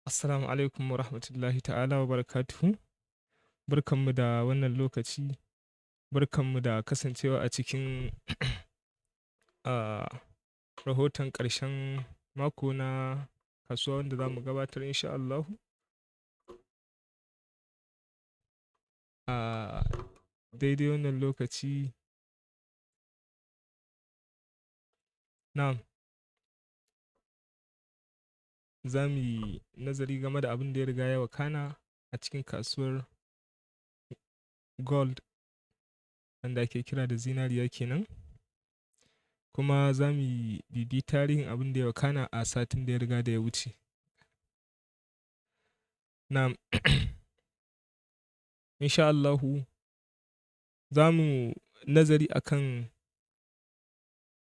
Assalamu alaikum wa rahmatullahi ta'ala wa barakatuhu. Barkanmu da wannan lokaci, barkanmu da kasancewa a cikin rahoton ƙarshen mako na kasuwa wanda za mu gabatar insha Allahu. A daidai wannan lokaci, na'am, za mu yi nazari game da abin da ya riga ya wakana a cikin kasuwar gold, wanda ake kira da zinariya kenan. Kuma za mu yi bibiyi tarihin abin da ya wakana a satin da ya riga da ya wuce. Na'am, insha Allahu za mu nazari akan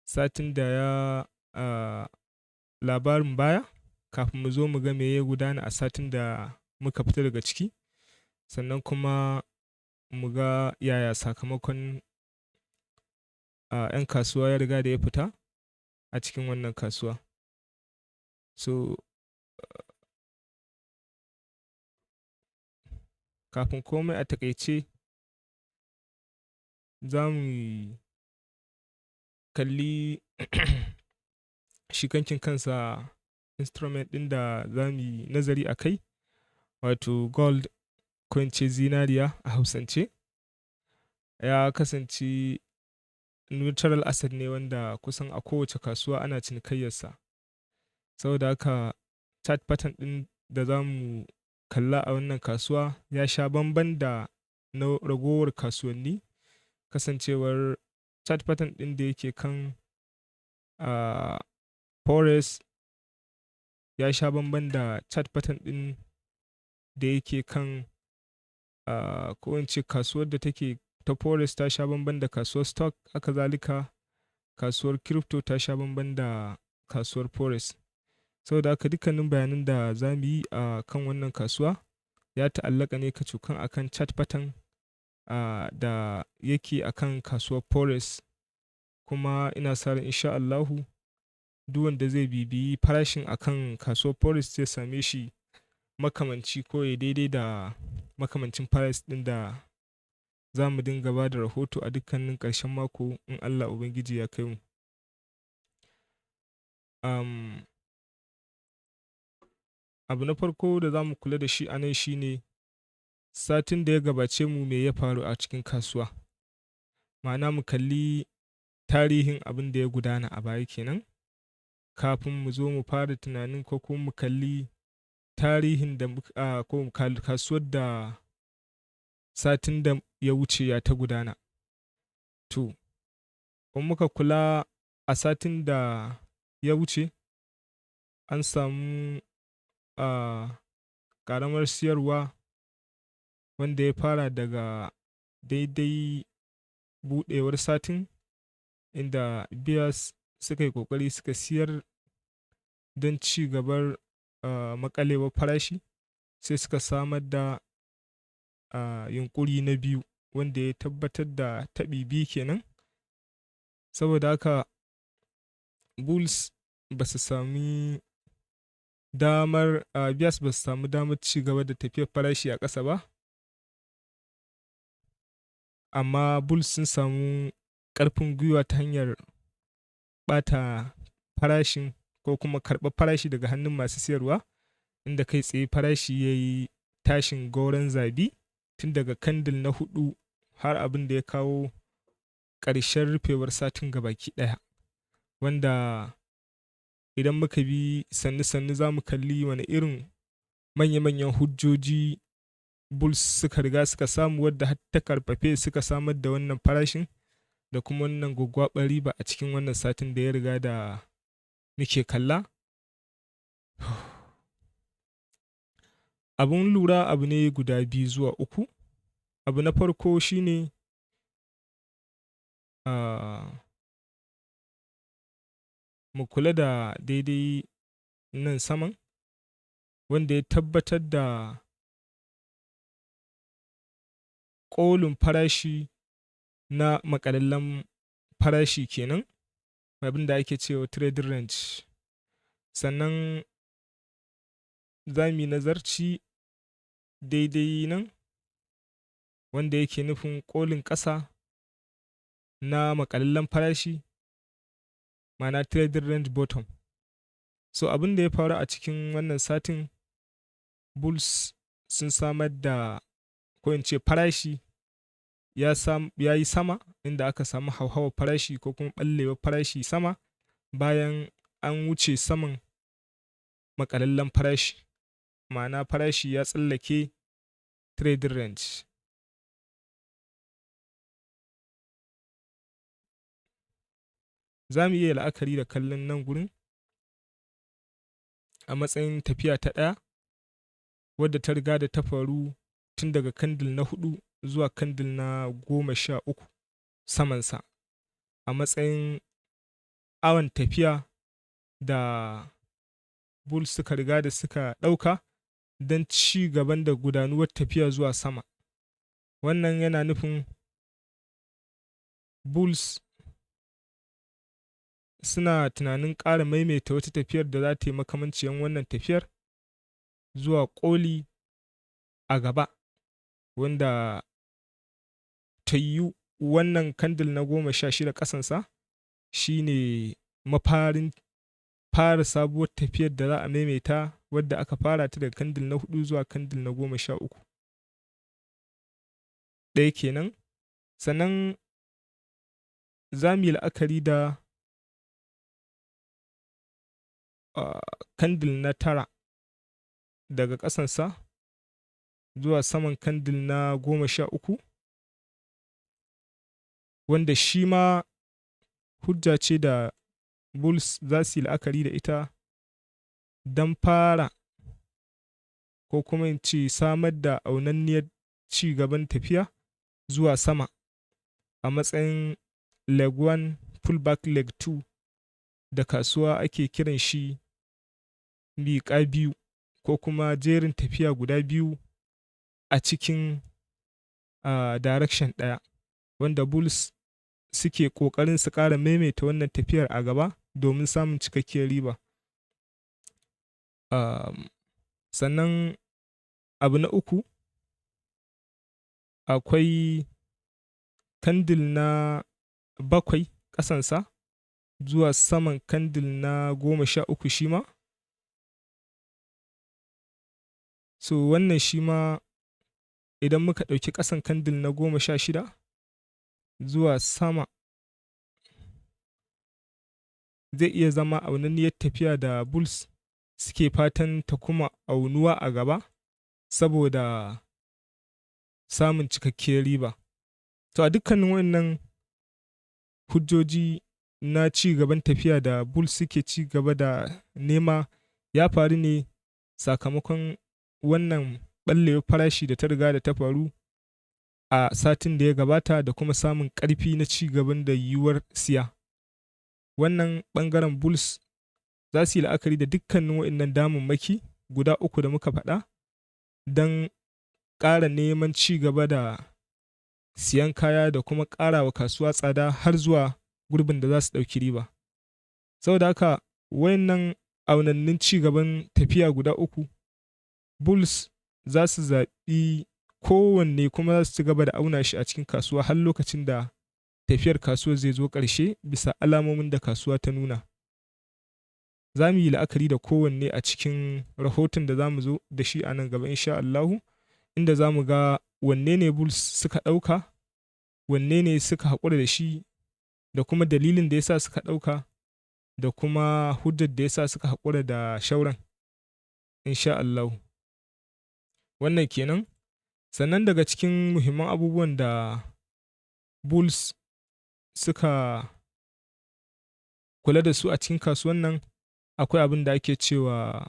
satin da ya labarin baya kafin mu zo mu ga me ya gudana a satin da muka fita daga ciki, sannan kuma mu ga yaya sakamakon 'yan kasuwa ya riga da ya fita a cikin wannan kasuwa. So, kafin komai, a taƙaice za mu kalli shi kankin kansa instrument ɗin da za mu yi nazari a kai, wato gold, ko in ce zinariya a Hausance. Ya kasance neutral asset ne wanda kusan a kowace kasuwa ana cinikayyarsa. Saboda haka, chart pattern ɗin da za mu kalla a wannan kasuwa ya sha bamban da na ragowar kasuwanni, kasancewar chart pattern ɗin da yake kan forex ya sha bamban da chart pattern ɗin da yake kan ko in ce kasuwar da take ta forex ta sha bamban da kasuwar stock, haka zalika kasuwar crypto ta sha bamban da kasuwar forex. Saboda haka, dukkanin bayanan da za mu yi a kan wannan kasuwa ya ta'allaka ne kacokan akan chart pattern da yake akan kasuwar forex. Kuma ina sa ran insha Allahu duk wanda zai bibiyi farashin akan kasuwar forex zai same shi makamanci ko ya daidai da makamancin price ɗin da za mu dinga ba da rahoto a dukkanin ƙarshen mako in Allah Ubangiji ya kai mu. Abu na farko da za mu kula da shi a nan shi ne satin da ya gabace mu, me ya faru a cikin kasuwa. Ma'ana, mu kalli tarihin abin da ya gudana a baya kenan kafin mu zo mu fara tunanin ko kuma mu kalli tarihin da ko kasuwar da satin da ya wuce ya ta gudana. To, in muka kula a satin da ya wuce, an samu ƙaramar siyarwa wanda ya fara daga daidai buɗewar satin, inda bears suka yi ƙoƙari suka siyar don ci gabar maƙalewar farashi, sai suka samar da yunƙuri na biyu wanda ya tabbatar da taɓi biyu kenan. Saboda haka, bulls ba su sami damar bears ba su samu damar ci gaba da tafiyar farashi a ƙasa ba. Amma bulls sun samu ƙarfin gwiwa ta hanyar ɓata farashin ko kuma karɓar farashi daga hannun masu siyarwa, inda kai tsaye farashi ya yi tashin gwauron zabi tun daga candle na huɗu har abin da ya kawo ƙarshen rufewar satin gabaki ɗaya. Wanda idan muka bi sannu-sannu za mu kalli wane irin manya-manyan hujjoji bulls suka riga suka samu wadda har ta karfafe suka samar da wannan farashin da kuma wannan gwaggwaɓar riba a cikin wannan satin da ya riga da muke kalla. Abun lura abu ne guda biyu zuwa uku. Abu na farko shine mu kula da daidai nan saman wanda ya tabbatar da ƙolin farashi na maƙalallen farashi kenan, abin da ake cewa trading range. Sannan Za mu yi nazarci daidai nan, wanda yake nufin ƙolin ƙasa na maƙalallen farashi, ma'ana trading range bottom. So abin da ya faru a cikin wannan satin, bulls sun samar da, ko in ce farashi ya yi sama, inda aka samu hauhawar farashi ko kuma ɓallewar farashi sama bayan an wuce saman maƙalallen farashi, ma'ana farashi ya tsallake trading range. Za mu iya la'akari da kallon nan gurin a matsayin tafiya ta ɗaya wadda ta riga da ta faru tun daga candle na 4 zuwa candle na 13 samansa, a matsayin awon tafiya da bulls suka riga da suka ɗauka don ci gaban da gudanuwar tafiya zuwa sama. Wannan yana nufin bulls suna tunanin ƙara maimaita wata tafiyar da za ta yi makamanciyar wannan tafiyar zuwa ƙoli a gaba, wanda ta yiwu wannan candle na 16 ƙasansa shi ne mafarin fara sabuwar tafiyar da za a maimaita, wadda aka fara ta daga candle na 4 zuwa candle na 13. Ɗaya kenan. Sannan za mu yi la'akari da candle na 9 daga ƙasansa zuwa saman candle na 13, wanda shi ma hujja ce da bulls za su yi la'akari da ita don fara, ko kuma in ce samar da aunanniyar ci gaban tafiya zuwa sama a matsayin leg 1 pullback leg 2 da kasuwa ake kiran shi miƙa biyu, ko kuma jerin tafiya guda biyu a cikin direction ɗaya, wanda bulls suke ƙoƙarin su ƙara maimaita wannan tafiyar a gaba domin samun cikakkiyar riba. Sannan abu na uku, akwai candle na 7 ƙasansa zuwa saman candle na 13 shi ma. So wannan shi ma idan muka ɗauki ƙasan candle na 16 zuwa sama, zai iya zama aunanniyar tafiya da bulls suke fatan ta kuma aunuwa a gaba saboda samun cikakkiyar riba. To a dukkanin wannan hujjoji na ci gaban tafiya da bulls suke ci gaba da nema ya faru ne sakamakon wannan ɓallewar farashi da ta riga da ta faru a satin da ya gabata da kuma samun ƙarfi na ci gaban da yiwuwar siya. Wannan ɓangaren bulls za su yi la'akari da dukkanin waɗannan damammaki guda uku da muka faɗa don ƙara neman ci gaba da siyan kaya da kuma ƙara wa kasuwa tsada har zuwa gurbin da za su ɗauki riba. Saboda haka wayannan aunannin ci gaban tafiya guda uku, bulls za su zaɓi kowanne kuma za su ci gaba da auna shi a cikin kasuwa har lokacin da tafiyar kasuwar zai zo ƙarshe bisa alamomin da kasuwa ta nuna. Za mu yi la'akari da kowanne a cikin rahoton da za mu zo da shi a nan gaba insha Allahu, inda za mu ga wanne ne bulls suka ɗauka, wanne ne suka haƙura da shi, da kuma dalilin da ya sa suka ɗauka, da kuma hujjar da ya sa suka haƙura da shauran insha Allahu. Wannan kenan. Sannan daga cikin muhimman abubuwan da bulls suka kula da su a cikin kasuwan nan, akwai abin da ake cewa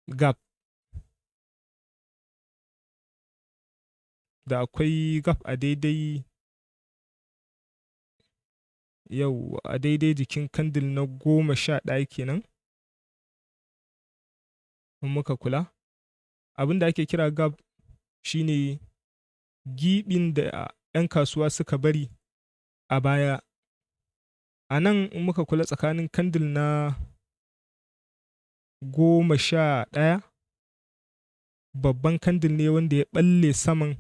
gap. Da akwai gap a daidai yau a daidai jikin candle na 11 kenan. In muka kula, abin da ake kira gap shine giɓin da 'yan kasuwa suka bari a baya. A nan in muka kula tsakanin candle na 11 babban candle ne wanda ya ɓalle saman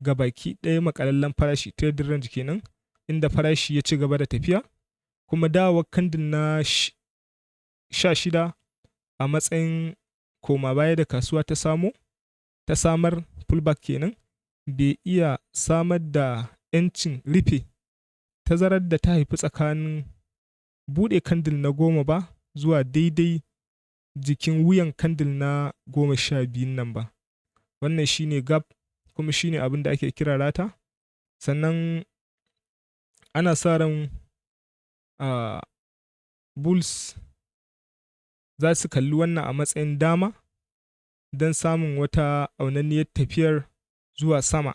gabaki ɗaya maƙalallen farashi, trading range kenan, inda farashi ya ci gaba da tafiya. Kuma dawowar candle na 16 a matsayin koma baya da kasuwa ta samo, ta samar, pullback kenan, bai iya samar da ‘yancin rufe tazarar da ta haifi tsakanin buɗe candle na 10 ba zuwa daidai jikin wuyan candle na 12n nan ba. Wannan shine gap, kuma shine abin da ake kira rata. Sannan ana sa ran bulls za su kalli wannan a matsayin dama don samun wata aunanniyar tafiyar zuwa sama,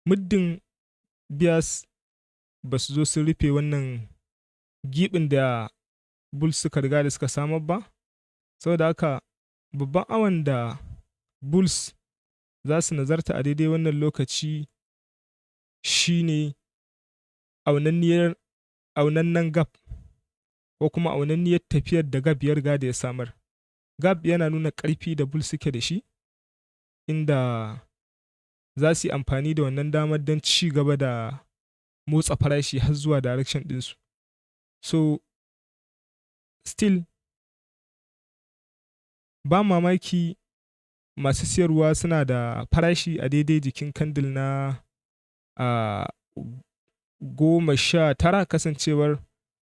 muddin bears ba su zo sun rufe wannan giɓin da bulls suka riga da suka samar ba. Saboda haka, babban awon da bulls za su nazarta a daidai wannan lokaci shine aunanniyar aunannen gap, ko kuma aunanniyar tafiyar da gap ya riga da ya samar. Gap yana nuna ƙarfi da bulls suke da shi, inda za su yi amfani da wannan damar don ci gaba da motsa farashi har zuwa direction ɗinsu. So still, ba mamaki masu siyarwa suna da farashi a daidai jikin candle na 19, kasancewar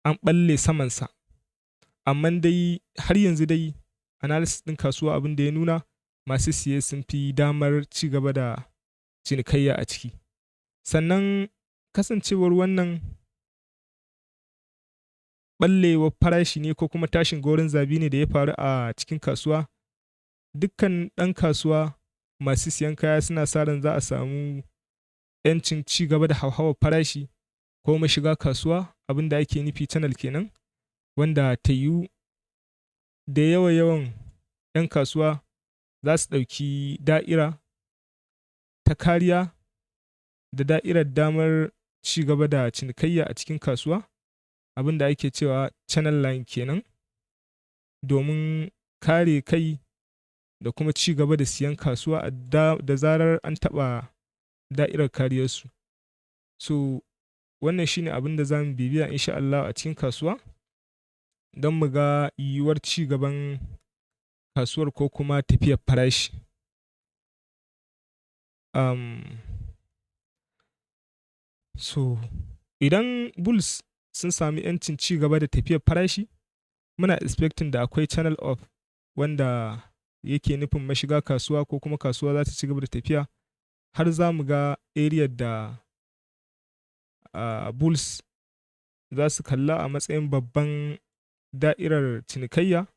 an ɓalle samansa. Amma dai har yanzu dai analysis ɗin kasuwa, abin da ya nuna, masu siye sun fi damar ci gaba da cinikayya a ciki. Sannan kasancewar wannan ɓallewar farashi ne ko kuma tashin gwauron zabi ne da ya faru a cikin kasuwa, dukkan ɗan kasuwa masu siyan kaya suna sa ran za a samu ‘yancin ci gaba da hauhawar farashi ko mashiga kasuwa, abin da ake nufi channel kenan, wanda ta yiwu da yawa yawan ‘yan kasuwa za su ɗauki da'ira ta kariya da da'irar damar ci gaba da cinikayya a cikin kasuwa, abin da ake cewa channel line kenan, domin kare kai da kuma ci gaba da siyan kasuwa da zarar an taɓa da'irar kariyarsu. So wannan shine abin da za mu bibiya insha Allah a cikin kasuwa don mu ga yiwuwar ci gaban kasuwar ko kuma tafiyar farashi. So idan bulls sun sami ‘yancin ci gaba da tafiyar farashi, muna expecting da akwai channel up, wanda yake nufin mashiga kasuwa ko kuma kasuwa za ta ci gaba da tafiya har za mu ga area da bulls za su kalla a matsayin babban da'irar cinikayya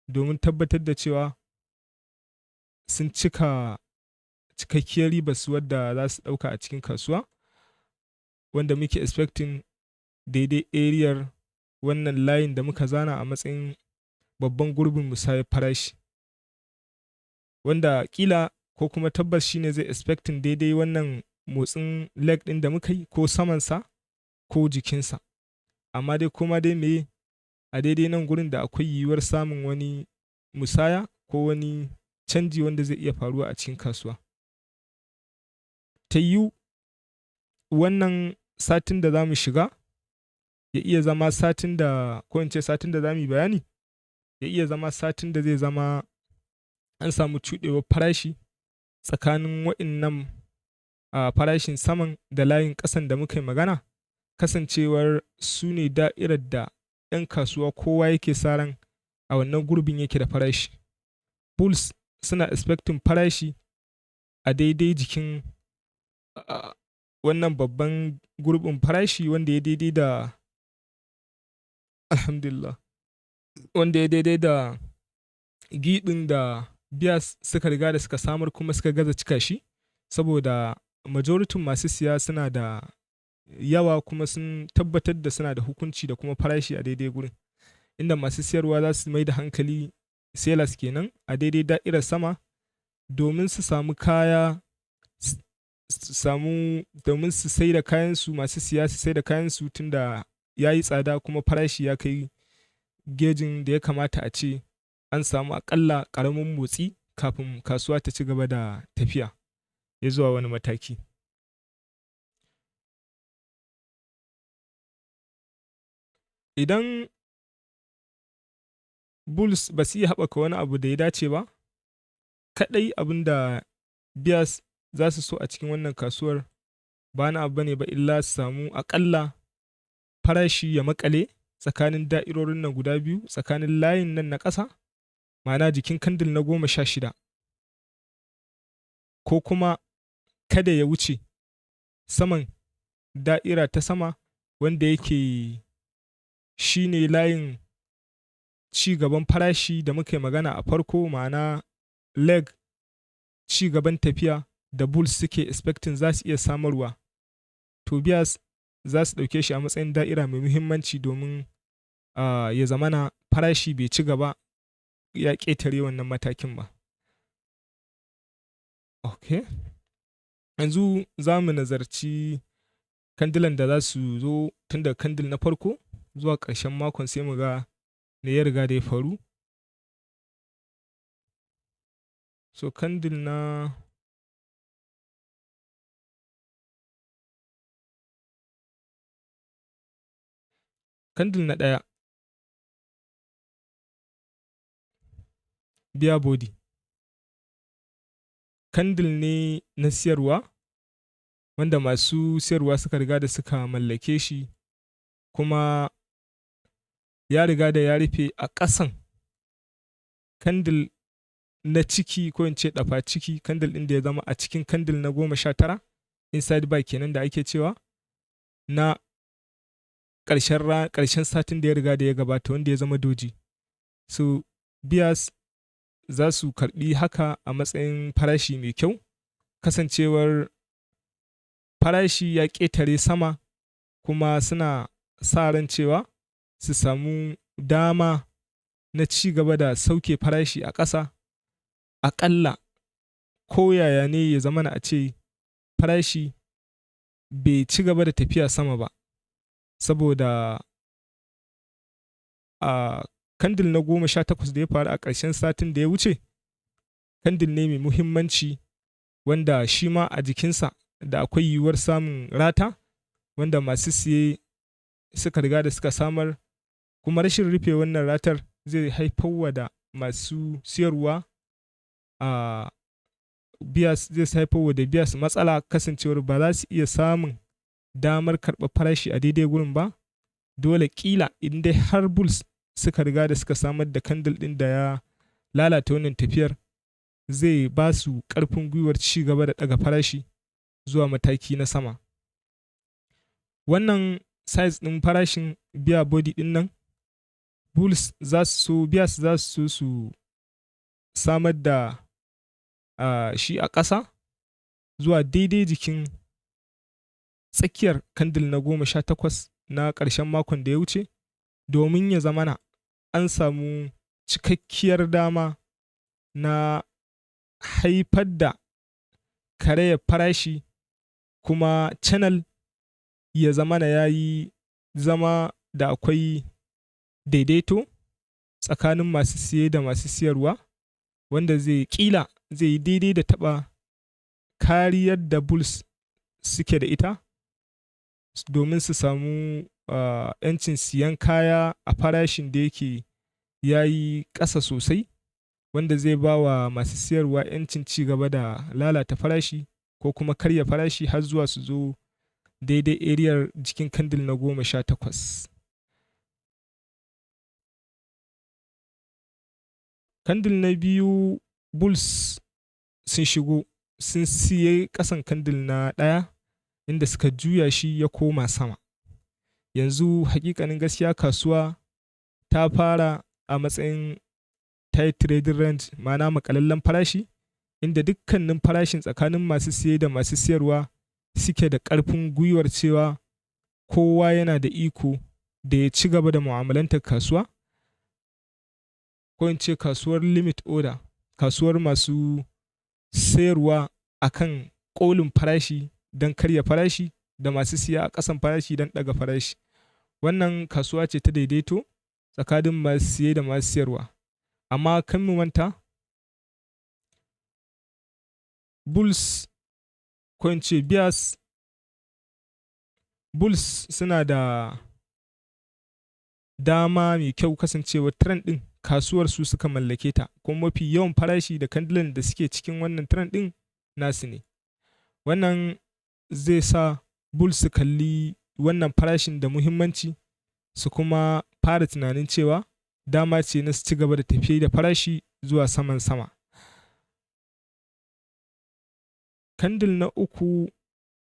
domin tabbatar da cewa sun cika cikakkiyar ribar su wadda za su ɗauka a cikin kasuwa, wanda muke expecting daidai ariyar wannan layin da muka zana a matsayin babban gurbin musayar farashi, wanda ƙila ko kuma tabbas shine zai expecting daidai wannan motsin leg ɗin da muka yi, ko samansa ko jikinsa. Amma dai koma dai meye, a daidai nan gurin da akwai yiwuwar samun wani musaya ko wani canji wanda zai iya faruwa a cikin kasuwa. Ta yiwu wannan satin da za mu shiga ya iya zama satin da, ko in ce satin da za mu yi bayani, ya iya zama satin da zai zama an samu cuɗewar farashi tsakanin wa'innan farashin saman da layin ƙasan da muka yi magana, kasancewar su ne da'irar da 'yan kasuwa kowa yake sa ran a wannan gurbin yake da farashi. Bulls suna expecting farashi a daidai jikin wannan babban gurbin farashi wanda ya daidai da, alhamdulillah, wanda ya daidai da giɓin da bears suka riga da suka samar kuma suka gaza cika shi, saboda majority masu siya suna da yawa kuma sun tabbatar da suna da hukunci da kuma farashi a daidai gurin. Inda masu siyarwa za su mai da hankali, sellers kenan, a daidai da'irar sama domin su samu kaya, su samu domin su sai da kayansu, masu siya su sai da kayansu tunda ya yi tsada kuma farashi ya kai gejin da ya kamata a ce. An samu aƙalla ƙaramin motsi kafin kasuwa ta ci gaba da tafiya ya zuwa wani mataki. Idan bulls ba su iya haɓaka wani abu da ya dace ba, kaɗai abin da bears za su so a cikin wannan kasuwar ba wani abu bane ba illa su samu aƙalla farashi ya maƙale tsakanin da'irorin nan guda biyu, tsakanin layin nan na ƙasa, ma'ana jikin candle na 16, ko kuma kada ya wuce saman da'ira ta sama, wanda yake shi ne layin ci gaban farashi da muka yi magana a farko, ma'ana leg ci gaban tafiya da bulls suke expecting za su iya samarwa. To, bears za su ɗauke shi a matsayin da'ira mai muhimmanci domin ya zamana farashi bai ci gaba ya ƙetare wannan matakin ba. Ok. Yanzu za mu nazarci kandilan da za su zo tun daga candle na farko zuwa ƙarshen makon, sai mu ga me ya riga da ya faru. So candle na ɗaya, bear body. Candle ne na siyarwa wanda masu siyarwa suka riga da suka mallake shi, kuma ya riga da ya rufe a ƙasan candle na ciki, ko in ce ɗafa ciki, candle ɗin da ya zama a cikin candle na 19, inside bar kenan da ake cewa, na ƙarshen satin da ya riga da ya gabata, wanda ya zama doji. So bears za su karɓi haka a matsayin farashi mai kyau, kasancewar farashi ya ƙetare sama, kuma suna sa ran cewa su samu dama na ci gaba da sauke farashi a ƙasa. Aƙalla ko yaya ne ya zamana a ce farashi bai ci gaba da tafiya sama ba, saboda a candle na 18 da ya faru a ƙarshen satin da ya wuce, candle ne mai muhimmanci wanda shi ma a jikinsa da akwai yiwuwar samun rata wanda masu siye suka riga da suka samar, kuma rashin rufe wannan ratar zai haifar wa da masu siyarwa a bears, zai haifar wa da bears matsala, kasancewar ba za su iya samun damar karɓar farashi a daidai gurin ba. Dole ƙila in dai har bulls suka riga da suka samar da candle ɗin da ya lalata wannan tafiyar, zai ba su ƙarfin gwiwar ci gaba da ɗaga farashi zuwa mataki na sama. Wannan size ɗin farashin bear body ɗin nan, bulls za su so, bears za su so su samar da shi a ƙasa zuwa daidai jikin tsakiyar candle na 18 na ƙarshen makon da ya wuce, domin ya zamana an samu cikakkiyar dama na haifar da karayar farashi, kuma channel ya zamana ya yi zama da akwai daidaito tsakanin masu siye da masu siyarwa, wanda zai ƙila zai yi daidai da taɓa kariyar da bulls suke da ita domin su samu ‘yancin siyan kaya a farashin da yake ya yi ƙasa sosai, wanda zai ba wa masu siyarwa ‘yancin ci gaba da lalata farashi ko kuma karya farashi har zuwa su zo daidai ariyar jikin candle na 18. Candle na biyu, bulls sun shigo sun siye ƙasan candle na ɗaya, inda suka juya shi ya koma sama. Yanzu hakikanin gaskiya kasuwa ta fara a matsayin tight trading range, ma'ana maƙalallen farashi, inda dukkanin farashin tsakanin masu siye da masu siyarwa suke da ƙarfin gwiwar cewa kowa yana da iko da ya ci gaba da mu'amalantar kasuwa, ko in ce kasuwar limit order, kasuwar masu sayarwa a kan ƙolin farashi don karya farashi da masu siya a ƙasan farashi don ɗaga farashi. Wannan kasuwa ce ta daidaito tsakanin masu siye da masu siyarwa. Amma kan mu manta, bulls, ko in ce bears, bulls suna da dama mai kyau, kasancewa trend ɗin kasuwar su suka mallake ta, kuma mafi yawan farashi da kandilan da suke cikin wannan trend ɗin nasu ne. Wannan zai sa bulls su kalli wannan farashin da muhimmanci, su kuma fara tunanin cewa dama ce na su ci gaba da tafiye da farashi zuwa saman sama. Candle na uku,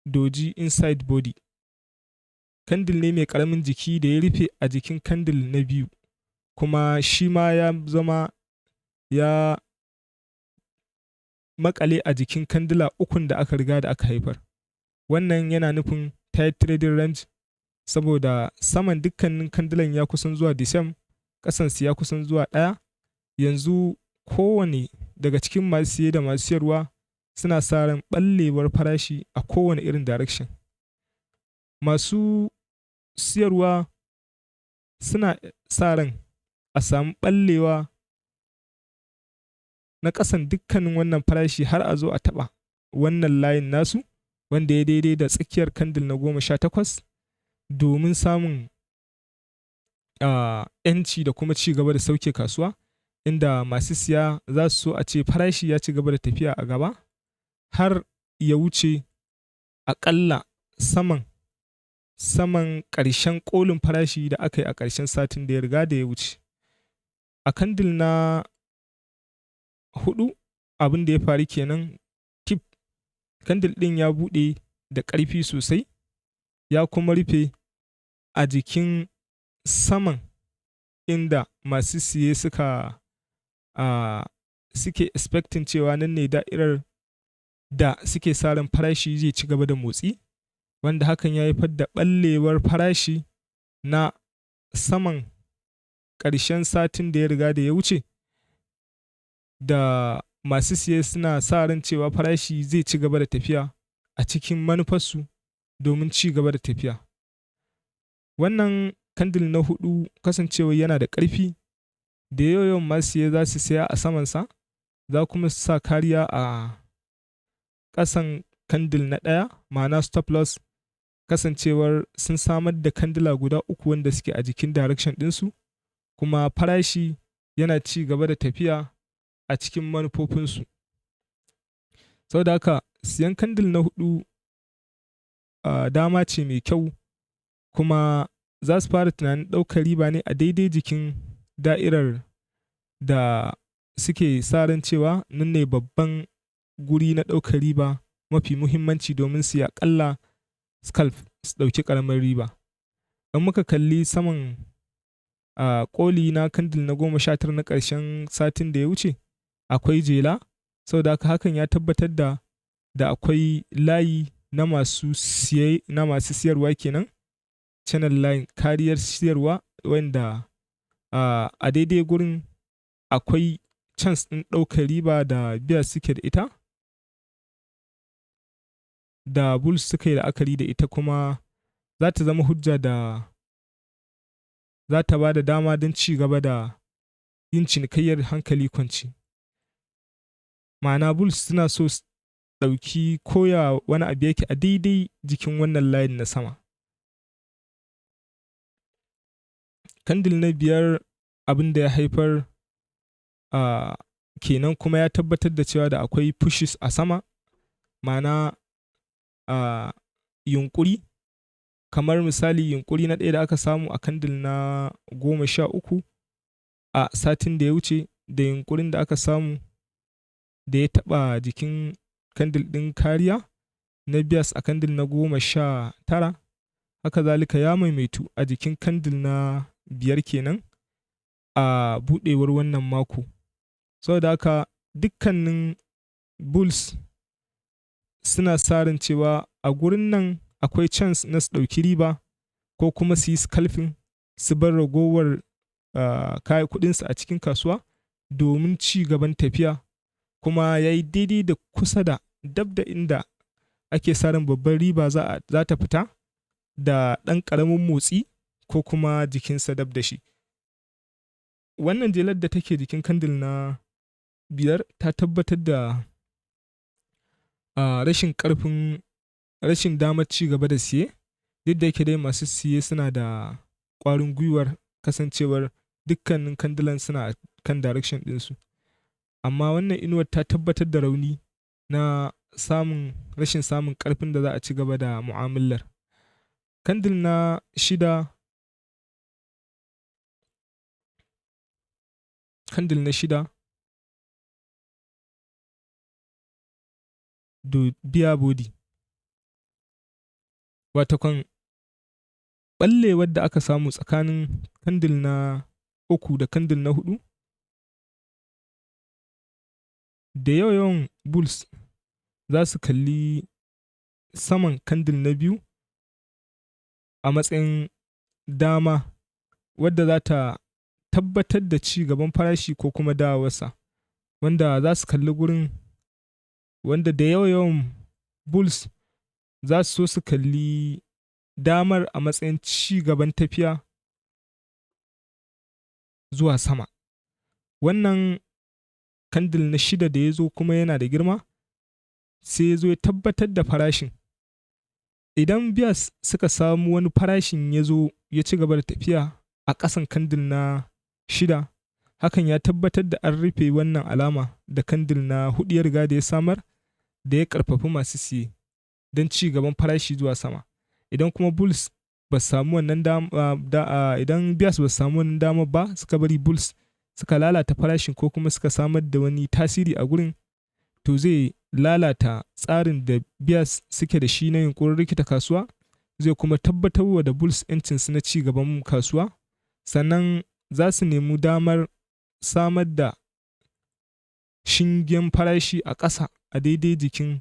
doji inside body. Candle ne mai ƙaramin jiki da ya rufe a jikin candle na biyu, kuma shi ma ya zama ya makale a jikin kandila ukun da aka riga da aka haifar. Wannan yana nufin tight trading range, saboda saman dukkanin kandilan ya kusan zuwa the same, ƙasansu ya kusan zuwa ɗaya. Yanzu kowane daga cikin masu siye da masu siyarwa suna sa ran ɓallewar farashi a kowane irin direction. Masu siyarwa suna sa ran a samu ɓallewa na ƙasan dukkanin wannan farashi har a zo a taɓa wannan layin nasu, wanda ya daidai da tsakiyar candle na 18, domin samun ‘yanci da kuma ci gaba da sauke kasuwa, inda masu siya za su so a ce farashi ya ci gaba da tafiya a gaba har ya wuce aƙalla saman ƙarshen ƙolin farashi da aka yi a ƙarshen satin da ya riga da ya wuce. A candle na huɗu, abin da ya faru kenan. Tip candle ɗin ya buɗe da ƙarfi sosai, ya kuma rufe a jikin saman inda masu siye suke expecting cewa nan ne da'irar da suke sa ran farashi zai ci gaba da motsi, wanda hakan ya haifar da ɓallewar farashi na saman ƙarshen satin da ya riga da ya wuce, da masu siye suna sa ran cewa farashi zai ci gaba da tafiya a cikin manufarsu domin ci gaba da tafiya. Wannan candle na huɗu, kasancewa yana da ƙarfi, da yawan masu siye za su saya a samansa, za kuma su sa kariya a ƙasan candle na ɗaya, ma'ana stop loss, kasancewar sun samar da kandila guda uku wanda suke a jikin direction ɗinsu, kuma farashi yana ci gaba da tafiya a cikin manufofinsu. Saboda haka siyan candle na huɗu dama ce mai kyau, kuma za su fara tunanin ɗaukar riba ne a daidai jikin da'irar da suke sa ran cewa nan ne babban guri na ɗaukar riba mafi muhimmanci, domin su yi aƙalla scalp su ɗauki ƙaramin riba. In muka kalli saman ƙoli na candle na 19 na ƙarshen satin da ya wuce, akwai jela, saboda haka hakan ya tabbatar da akwai layi na masu siye, na masu siyarwa kenan, channel line kariyar siyarwa, wanda a daidai gurin akwai chance ɗin ɗaukar riba da bears suke da ita, da bulls suka yi la'akari da ita, kuma za ta zama hujja da za ta ba da dama don ci gaba da yin cinikayyar hankali kwance. Ma'ana, bulls suna so su ɗauki koya wani abu yake a daidai jikin wannan layin na sama. Candle na biyar, abin da ya haifar kenan, kuma ya tabbatar da cewa da akwai pushes a sama, ma'ana yunƙuri, kamar misali yunƙuri na ɗaya da aka samu a candle na 13 a satin da ya wuce, da yunƙurin da aka samu da ya taɓa jikin candle ɗin kariya na bears a candle na 19. Haka zalika ya maimaitu a jikin candle na biyar kenan a buɗewar wannan mako. Saboda haka dukkanin bulls suna sa ran cewa a gurin nan akwai chance na su ɗauki riba ko kuma su yi scalping su bar ragowar kayan kuɗinsu a cikin kasuwa domin ci gaban tafiya, kuma ya yi daidai da kusa da dab da inda ake sa ran babban riba za ta fita da ɗan ƙaramin motsi ko kuma jikinsa dab da shi. Wannan jelar da take jikin candle na 5 ta tabbatar da rashin ƙarfin, rashin damar ci gaba da siye, duk da yake dai masu siye suna da ƙwarin gwiwar kasancewar dukkanin kandilan suna kan direction ɗinsu. Amma wannan inuwar ta tabbatar da rauni na samun rashin samun ƙarfin da za a ci gaba da mu'amalar. Candle na 6, candle na 6 bear body. Watakon ɓallewar da aka samu tsakanin candle na 3 da candle na 4, da yawan bulls za su kalli saman candle na 2 a matsayin dama wadda za ta tabbatar da ci gaban farashi ko kuma dawowarsa, wanda za su kalli gurin, wanda da yawan bulls za su so su kalli damar a matsayin ci gaban tafiya zuwa sama. Wannan candle na 6 da ya zo kuma yana da girma, sai ya zo ya tabbatar da farashin. Idan bears suka samu wani farashin ya zo ya ci gaba da tafiya a ƙasan candle na 6, hakan ya tabbatar da an rufe wannan alama da candle na 4 ya riga da ya samar, da ya ƙarfafi masu siye don ci gaban farashi zuwa sama. Idan kuma bulls ba samu wannan idan bears ba samu wannan damar ba, suka bari bulls suka lalata farashin ko kuma suka samar da wani tasiri a gurin, to zai lalata tsarin da bears suke da shi na yunƙurin rikita kasuwa, zai kuma tabbatarwa da bulls 'yancinsu na ci gaban kasuwa. Sannan za su nemi damar samar da shingen farashi a ƙasa a daidai jikin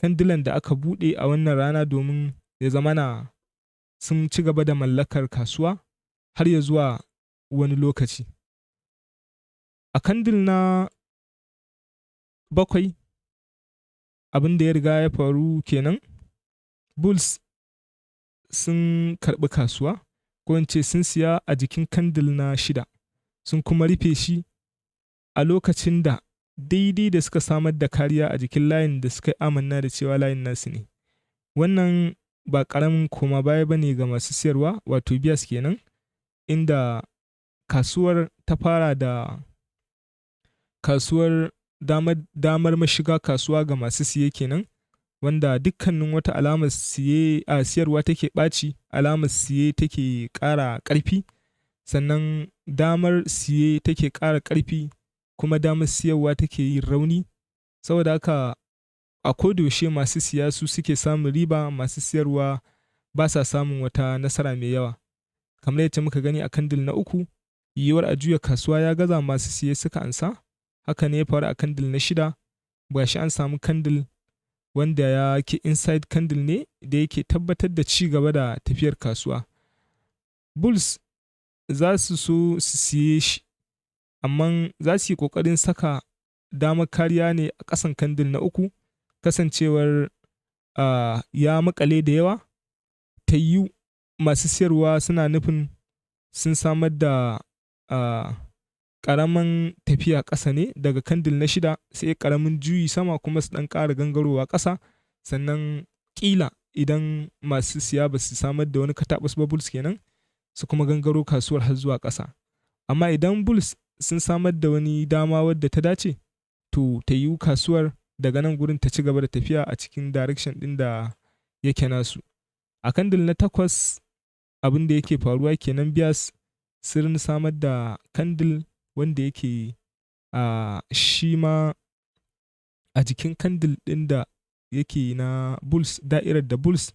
kandilan da aka buɗe a wannan rana, domin ya zamana sun ci gaba da mallakar kasuwa har ya zuwa wani lokaci. A candle na 7, abin da ya riga ya faru kenan, bulls sun karɓi kasuwa, ko in ce sun siya a jikin candle na 6, sun kuma rufe shi a lokacin da daidai da suka samar da kariya a jikin layin da suka yi amanna da cewa layin nasu ne. Wannan ba ƙaramin koma baya ba ne ga masu siyarwa, wato bears kenan, inda kasuwar ta fara da kasuwar damar mashiga kasuwa ga masu siye kenan, wanda dukkanin wata alamar siye a siyarwa take ɓaci, alamar siye take ƙara ƙarfi, sannan damar siye take ƙara ƙarfi kuma damar siyarwa take yin rauni. Saboda haka a kodayaushe masu siya su suke samun riba, masu siyarwa ba sa samun wata nasara mai yawa. Kamar yadda muka gani a candle na 3, yiwuwar a juya kasuwa ya gaza, masu siye suka ansa. Haka ne ya faru a candle na 6, gashi an samu candle wanda yake inside candle ne da yake tabbatar da ci gaba da tafiyar kasuwa. Bulls za su so su siye shi, amma za su yi ƙoƙarin saka damar kariya ne a ƙasan candle na 3, kasancewar ya maƙale da yawa. Ta yiwu masu siyarwa suna nufin sun samar da ƙaramin tafiya ƙasa ne daga candle na 6, sai ƙaramin juyi sama kuma su ɗan ƙara gangarowa ƙasa. Sannan ƙila idan masu siya ba su samar da wani kataɓus ba, bulls kenan, su kuma gangaro kasuwar har zuwa ƙasa. Amma idan bulls sun samar da wani dama wadda ta dace, to ta yiwu kasuwar daga nan gurin ta ci gaba da tafiya a cikin direction ɗin da yake nasu. A candle na 8, abin da yake faruwa kenan, bears sun samar da candle wanda yake shi ma a jikin candle ɗin da yake na bulls, da'irar da bulls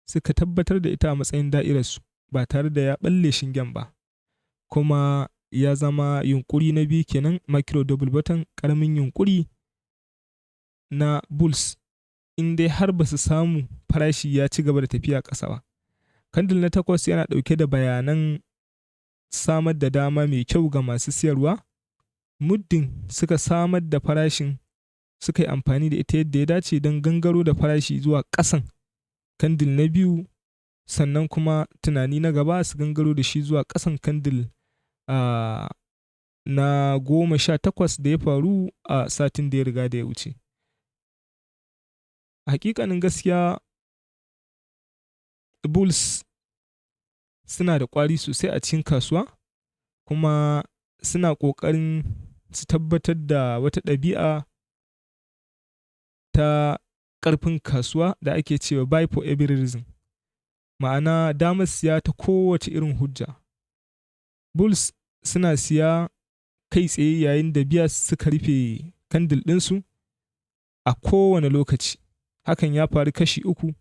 suka tabbatar da ita a matsayin da'irarsu ba tare da ya ɓalle shingen ba. Kuma ya zama yunƙuri na 2 kenan, micro double bottom, ƙaramin yunƙuri na bulls in dai har ba su samu farashi ya ci gaba da tafiya ƙasa ba. Candle na 8 yana ɗauke da bayanan samar da dama mai kyau ga masu siyarwa, muddin suka samar da farashin, suka yi amfani da ita yadda ya dace don gangaro da farashi zuwa ƙasan candle na 2, sannan kuma tunani na gaba su gangaro da shi zuwa ƙasan candle na 18 da ya faru a satin da ya riga da ya wuce. Hakikanin gaskiya, bulls suna da ƙwari sosai a cikin kasuwa, kuma suna ƙoƙarin su tabbatar da wata ɗabi'a ta ƙarfin kasuwa da ake cewa buy for every reason, ma'ana damar siya ta kowace irin hujja. Bulls suna siya kai tsaye yayin da bears suka rufe candle ɗinsu a kowane lokaci. Hakan ya faru kashi uku.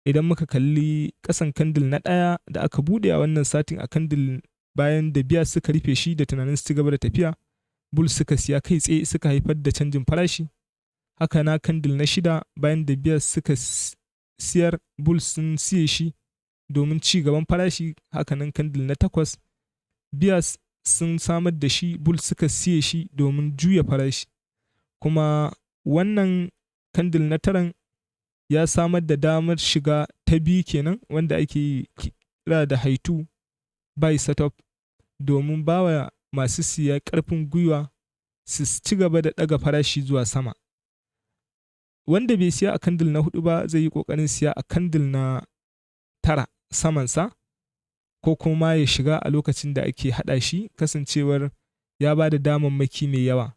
Idan muka kalli ƙasan candle na ɗaya da aka buɗe a wannan satin, a candle bayan da bears suka rufe shi da tunanin su ci gaba da tafiya, bulls suka siya kai tsaye, suka haifar da canjin farashi. Haka na candle na shida, bayan da bears suka siyar, bulls sun siye shi domin ci gaban farashi. Hakanan candle na takwas, bears sun samar da shi, bulls suka siye shi domin juya farashi. Kuma wannan candle na taran ya samar da damar shiga ta biyu kenan, wanda ake kira da high two buy setup, domin bawa masu siya ƙarfin gwiwa su ci gaba da ɗaga farashi zuwa sama. Wanda bai siya a candle na hudu ba zai yi ƙoƙarin siya a candle na tara samansa, ko kuma ya shiga a lokacin da ake haɗa shi, kasancewar ya ba da damammaki mai yawa,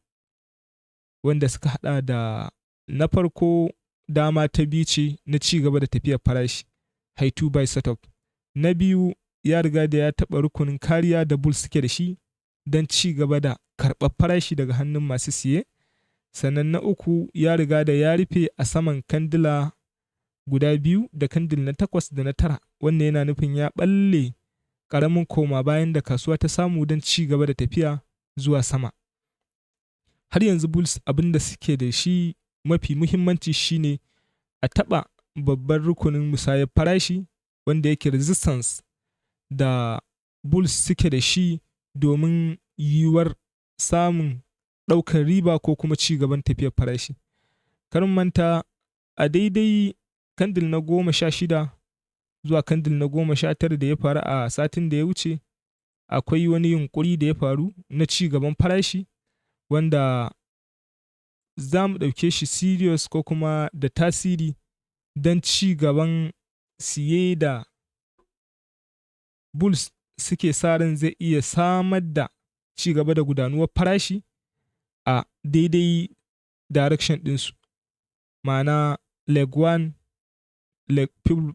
wanda suka haɗa da: na farko, dama ta biyu ce na ci gaba da tafiyar farashi, high two buy setup. Na biyu, ya riga da ya taɓa rukunin kariya da bulls suke da shi don ci gaba da karɓar farashi daga hannun masu siye. Sannan na uku, ya riga da ya rufe a saman kandila guda biyu, da candle na takwas da na tara. Wannan yana nufin ya ɓalle ƙaramin koma bayan da kasuwa ta samu don ci gaba da tafiya zuwa sama. Har yanzu bulls abin da suke da shi mafi muhimmanci shine a taɓa babban rukunin musayar farashi, wanda yake resistance da bulls suke da shi, domin yiwuwar samun ɗaukar riba ko kuma ci gaban tafiyar farashi. Kar manta, a daidai candle na 16 zuwa candle na 19 da ya faru a satin da ya wuce, akwai wani yunƙuri da ya faru na ci gaban farashi, wanda za mu ɗauke shi serious ko kuma da tasiri don ci gaban siye da bulls suke sa ran zai iya samar da ci gaba da gudanuwar farashi a daidai direction ɗinsu, ma'ana leg 1, leg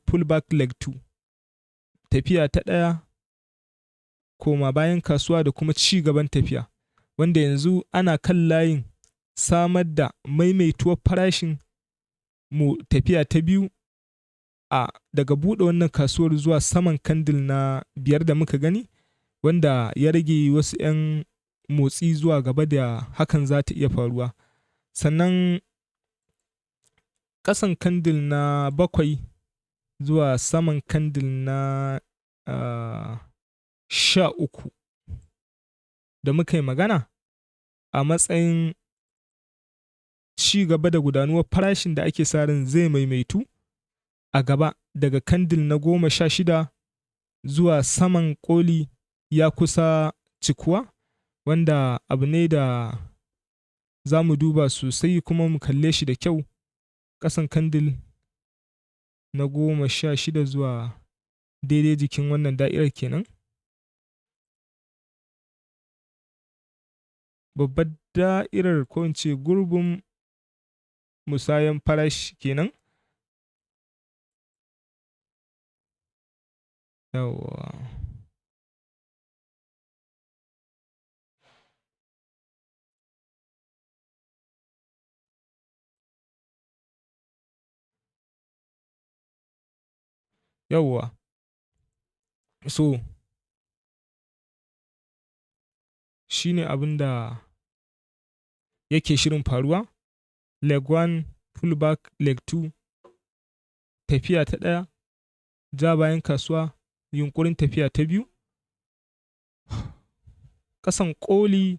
pullback, leg 2, tafiya ta ɗaya, koma bayan kasuwa da kuma ci gaban tafiya, wanda yanzu ana kan layin samar da maimaituwar farashin mu tafiya ta biyu a daga buɗe wannan kasuwar zuwa saman candle na biyar da muka gani, wanda ya rage wasu 'yan motsi zuwa gaba da hakan za ta iya faruwa. Sannan ƙasan candle na bakwai zuwa saman candle na 13 da muka yi magana a matsayin ci gaba da gudanuwar farashin da ake sa ran zai maimaitu a gaba daga candle na 16 zuwa saman koli, ya kusa cikuwa, wanda abu ne da za mu duba sosai kuma mu kalle shi da kyau. Ƙasan candle na 16 zuwa daidai jikin wannan da'irar kenan, babbar da'irar, ko in ce gurbin musayan farashi kenan. Yawwa. Yawwa. So, shi ne abin da yake shirin faruwa. Leg 1, pullback, leg 2, tafiya ta ɗaya, ja bayan kasuwa, yunƙurin tafiya ta biyu. Ƙasan ƙoli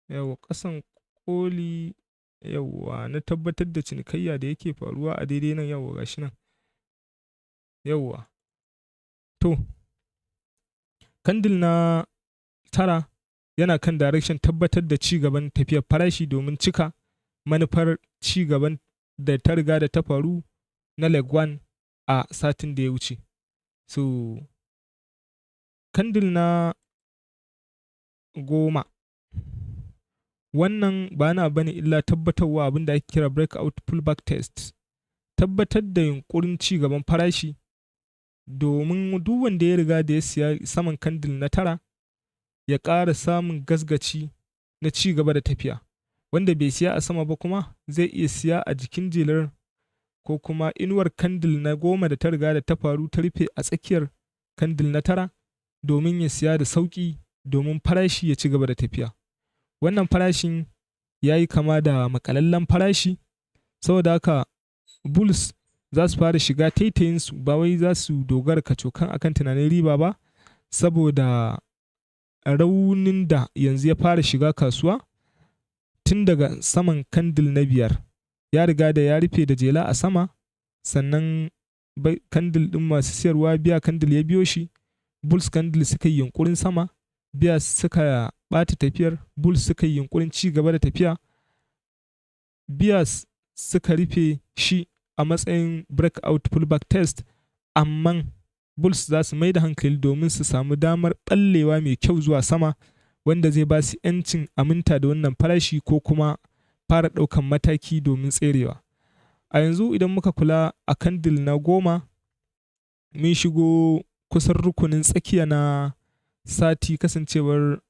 yawwa, ƙasan ƙoli. Yauwa, na tabbatar da cinikayya da yake faruwa a daidai nan. Yauwa, gashi nan. Yauwa. To, candle na 9 yana kan direction tabbatar da ci gaban tafiyar farashi domin cika manufar ci gaban da ta riga da ta faru na leg 1 a satin da ya wuce. So, candle na 10, wannan ba na bane illa tabbatarwa abin da ake kira breakout pullback test. Tabbatar da yunƙurin ci gaban farashi domin duk wanda ya riga da ya siya saman candle na 9 ya ƙara samun gasgaci na ci gaba da tafiya. Wanda bai siya a sama ba kuma zai iya siya a jikin jelar ko kuma inuwar candle na 10 da ta riga da ta faru, ta rufe a tsakiyar candle na 9, domin ya siya da sauƙi domin farashi ya ci gaba da tafiya. Wannan farashin ya yi kama da maƙalallen farashi, saboda haka bulls za su fara shiga taitayinsu, ba wai za su dogara kacokan akan tunanin riba ba, saboda raunin da yanzu ya fara shiga kasuwa tun daga saman candle na 5. Ya riga da ya rufe da jela a sama, sannan candle ɗin masu siyarwa, bear candle, ya biyo shi, bulls candle suka yi yunƙurin sama, bears suka ɓata tafiyar, bulls suka yi yunƙurin ci gaba da tafiya, bears suka rufe shi a matsayin breakout pullback test, amman bulls za su mai da hankali domin su samu damar ɓallewa mai kyau zuwa sama wanda zai ba su ‘yancin aminta da wannan farashi ko kuma fara ɗaukan mataki domin tserewa. A yanzu idan muka kula a candle na 10, mun shigo kusan rukunin tsakiya na sati, kasancewar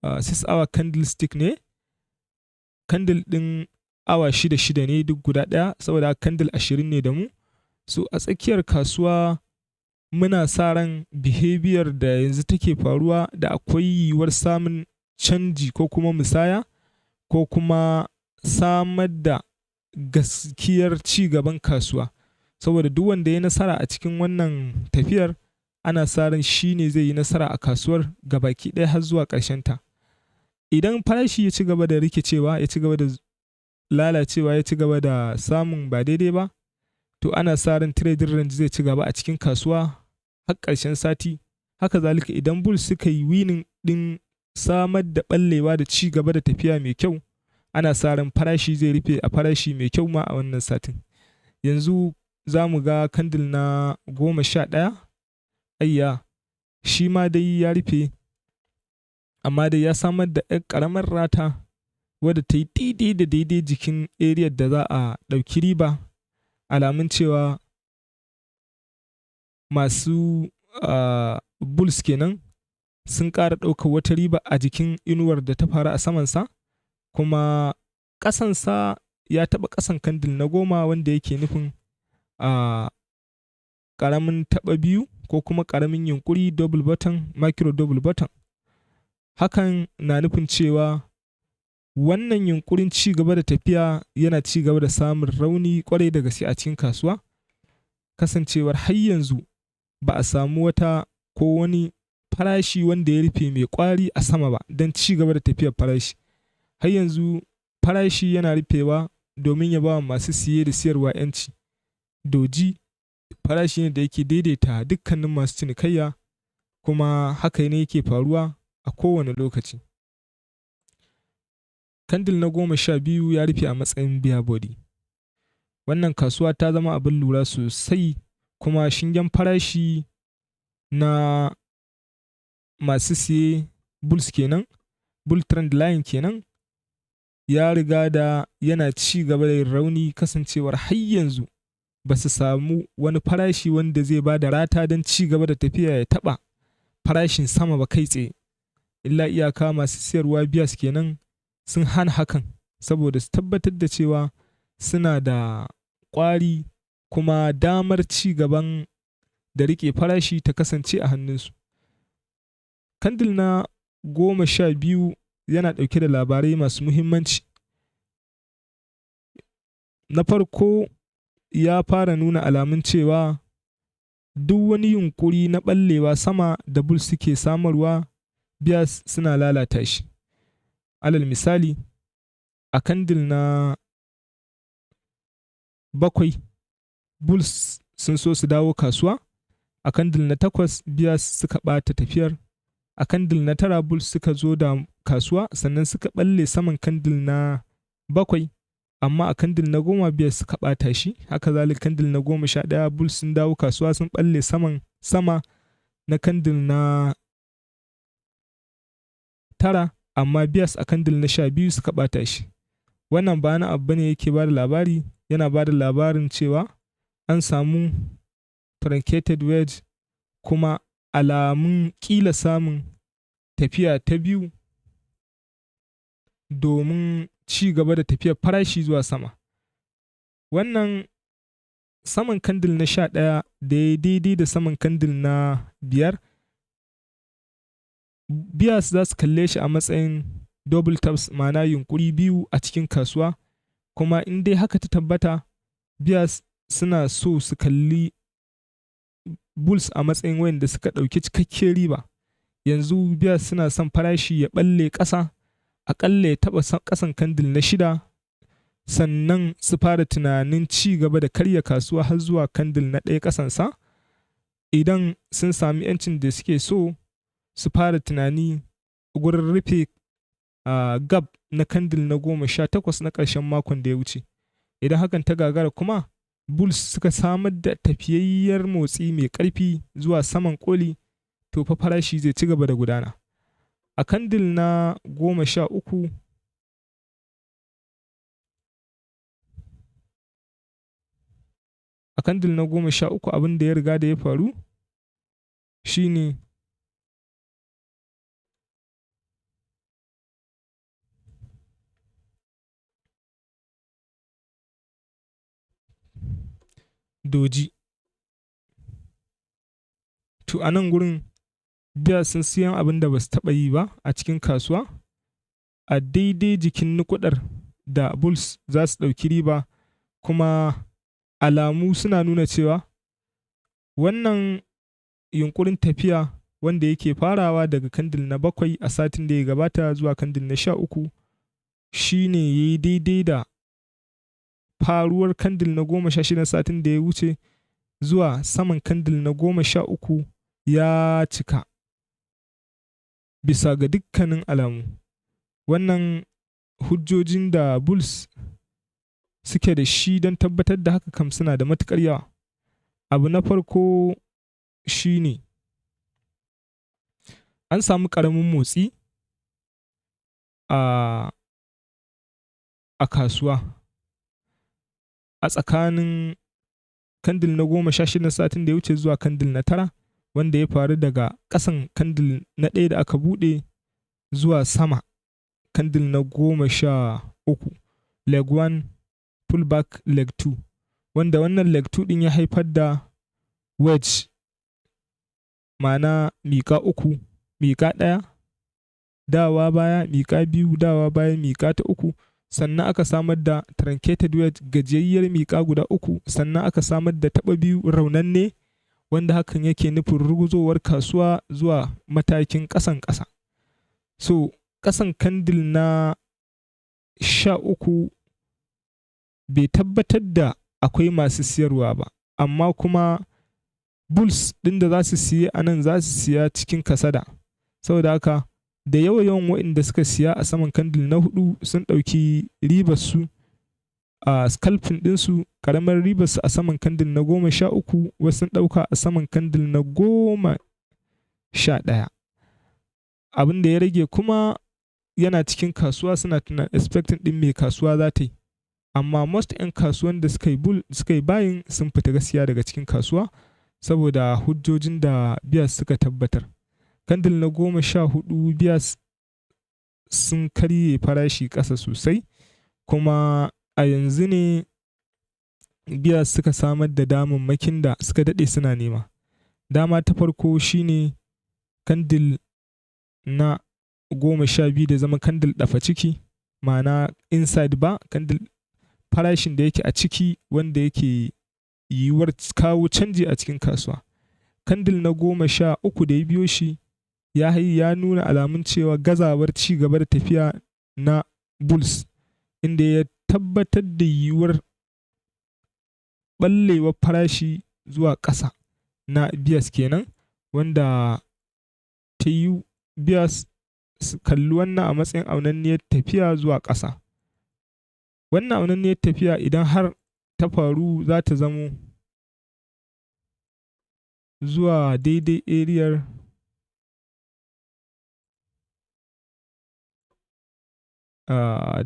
6 hour candlestick ne, candle ɗin awa shida shida ne duk guda ɗaya, saboda haka candle 20 ne da mu. So a tsakiyar kasuwa muna sa ran behavior da yanzu take faruwa da akwai yiwuwar samun canji ko kuma musaya ko kuma samar da gaskiyar ci gaban kasuwa. Saboda duk wanda ya yi nasara a cikin wannan tafiyar, ana sa ran shi ne zai yi nasara a kasuwar gabaki ɗaya har zuwa ta. Idan farashi ya ci gaba da rikicewa, ya ci gaba da lalacewa, ya ci gaba da samun ba daidai ba, to ana sa ran trading range zai ci gaba a cikin kasuwa har ƙarshen sati. Haka zalika, idan bulls suka yi winning ɗin samar da ɓallewa da ci gaba da tafiya mai kyau, ana sa ran farashi zai rufe a farashi mai kyau ma a wannan satin. Yanzu za mu ga candle na 11. Ayya, shi ma dai ya rufe, amma dai ya samar da ‘yar ƙaramar rata wadda ta yi daidai da daidai jikin area da za a ɗauki riba, alamun cewa masu bulls kenan sun ƙara ɗaukar wata riba a jikin inuwar da ta faru a samansa, kuma ƙasansa ya taɓa ƙasan candle na 10, wanda yake nufin ƙaramin taɓa biyu ko kuma ƙaramin yunƙuri, double bottom, micro double bottom. Hakan na nufin cewa wannan yunƙurin ci gaba da tafiya yana ci gaba da samun rauni ƙwarai da gaske a cikin kasuwa, kasancewar har yanzu ba a samu wata ko wani farashi wanda ya rufe mai ƙwari a sama ba don ci gaba da tafiyar farashi. Har yanzu farashi yana rufewa domin ya ba wa masu siye da siyarwa ‘yanci. Doji farashi ne da yake daidaita dukkanin masu cinikayya, kuma haka ne yake faruwa a kowane lokaci. Candle na 12 ya rufe a matsayin bear body. Wannan kasuwa ta zama abin lura sosai, kuma shingen farashi na masu siye, bulls kenan, bull trend line kenan, ya riga da yana ci gaba da yin rauni, kasancewar har yanzu ba su samu wani farashi wanda zai ba da rata don ci gaba da tafiya ya taɓa farashin sama ba kai tsaye. Illa iyaka masu siyarwa, bears kenan, sun hana hakan saboda su tabbatar da cewa suna da ƙwari kuma damar ci gaban da riƙe farashi ta kasance a hannunsu. Candle na 12 yana ɗauke da labarai masu muhimmanci. Na farko, ya fara nuna alamun cewa duk wani yunƙuri na ɓallewa sama da bulls suke samarwa, bears suna lalata shi. Alal misali, A candle na 7, bulls sun so su dawo kasuwa. A candle na 8, bears suka ɓata tafiyar. A candle na 9, bulls suka zo da kasuwa, sannan suka ɓalle saman candle na 7, amma a candle na 10 bears suka ɓata shi. Haka zalika candle na 11, bulls sun dawo kasuwa, sun ɓalle saman sama na candle na 9, amma bears a candle na 12 suka ɓata shi. Wannan ba wani abu bane yake ba da labari, yana ba da labarin cewa an samu truncated wedge, kuma alamun ƙila samun tafiya ta biyu domin ci gaba da tafiyar farashi zuwa sama. Wannan saman candle na 11 da ya daidai da saman candle na 5, bears za su kalle shi a matsayin double tops, ma'ana yunƙuri biyu a cikin kasuwa. Kuma in dai haka ta tabbata, bears suna so su kalli bulls a matsayin wayanda suka ɗauki cikakkiyar riba. Yanzu bears suna son farashi ya ɓalle ƙasa, aƙalla ya taɓa ƙasan candle na 6, sannan su fara tunanin ci gaba da karya kasuwa har zuwa candle na 1 ƙasansa. Idan sun sami ‘yancin da suke so, su fara tunani gurin rufe gap na candle na 18 na ƙarshen makon da ya wuce. Idan hakan ta gagara kuma bulls suka samar da tafiyayyar motsi mai ƙarfi zuwa saman ƙoli, to fa farashi zai ci gaba da gudana. A candle na 13, a candle na 13, abin da ya riga da ya faru shine doji. To a nan gurin bears sun siyan abin da ba su taɓa yi ba a cikin kasuwa a daidai jikin nukudar da bulls za su ɗauki riba, kuma alamu suna nuna cewa wannan yunƙurin tafiya wanda yake farawa daga candle na 7 a satin da ya gabata zuwa candle na 13 shi ne ya yi daidai da faruwar candle na 16 satin da ya wuce zuwa saman candle na 13 ya cika bisa ga dukkanin alamu. Wannan hujjojin da bulls suke da shi don tabbatar da haka kam suna da matuƙar yawa. Abu na farko shi ne an samu ƙaramin motsi a kasuwa a tsakanin candle na 16 satin da ya wuce zuwa candle na 9, wanda ya faru daga ƙasan candle na 1 da aka buɗe zuwa sama candle na 13, leg 1 pullback leg 2, wanda wannan leg 2 ɗin ya haifar da wedge, ma'ana miƙa uku, miƙa 1, dawa baya, miƙa 2, dawa baya, miƙa ta 3, sannan aka samar da truncated wedge, gajiyayyar miƙa guda 3, sannan aka samar da taɓa biyu raunanne, wanda hakan yake nufin ruguzowar kasuwa zuwa matakin ƙasan ƙasa. So ƙasan candle na 13 bai tabbatar da akwai masu siyarwa ba, amma kuma bulls ɗin da za su siya a nan za su siya cikin kasada. Saboda haka da yawa yawan waɗanda suka siya a saman candle na 4 sun ɗauki ribar su a scalping ɗinsu, ƙaramar ribar su a saman candle na 13, wasu sun ɗauka a saman candle na 11. Abin da ya rage kuma yana cikin kasuwa, suna tunanin expecting ɗin me kasuwa za ta yi. Amma most 'yan kasuwan da suka yi bull suka yi buying sun fita gaskiya daga cikin kasuwa saboda hujjojin da bears suka tabbatar. Candle na 14, bears sun karye farashi ƙasa sosai, kuma a yanzu ne bears suka samar da damammakin da suka daɗe suna nema. Dama ta farko shine candle na 12 da zama candle ɗafa ciki, ma'ana inside bar candle, farashin da yake a ciki wanda yake yiwuwar kawo canji a cikin kasuwa. Candle na 13 da ya biyo shi ya nuna alamun cewa gazawar ci gaba da tafiya na bulls. Inda ya tabbatar da yiwuwar ɓallewar farashi zuwa ƙasa na bears kenan, wanda ta yiwu bears su kalli wannan a matsayin aunanniyar tafiya zuwa ƙasa. Wannan aunanniyar tafiya, idan har ta faru, za ta zamo zuwa daidai ariyar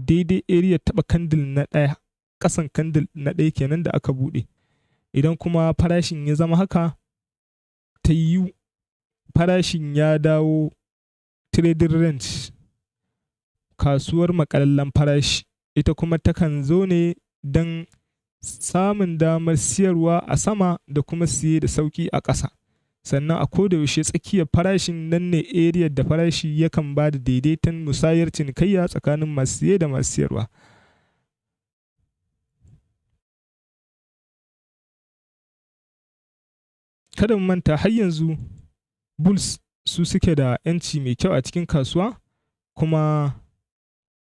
daidai area taɓa candle na ɗaya, ƙasan candle na ɗaya kenan da aka buɗe. Idan kuma farashin ya zama haka, ta yiwu farashin ya dawo trading range, kasuwar maƙalallen farashi. Ita kuma takan zo ne don samun damar siyarwa a sama da kuma siye da sauƙi a ƙasa. Sannan a koda yaushe tsakiyar farashin nan ne area da farashi yakan ba da daidaiton musayar cinikayya tsakanin masu siye da masu siyarwa. Kada mu manta, har yanzu bulls su suke da ‘yanci mai kyau a cikin kasuwa, kuma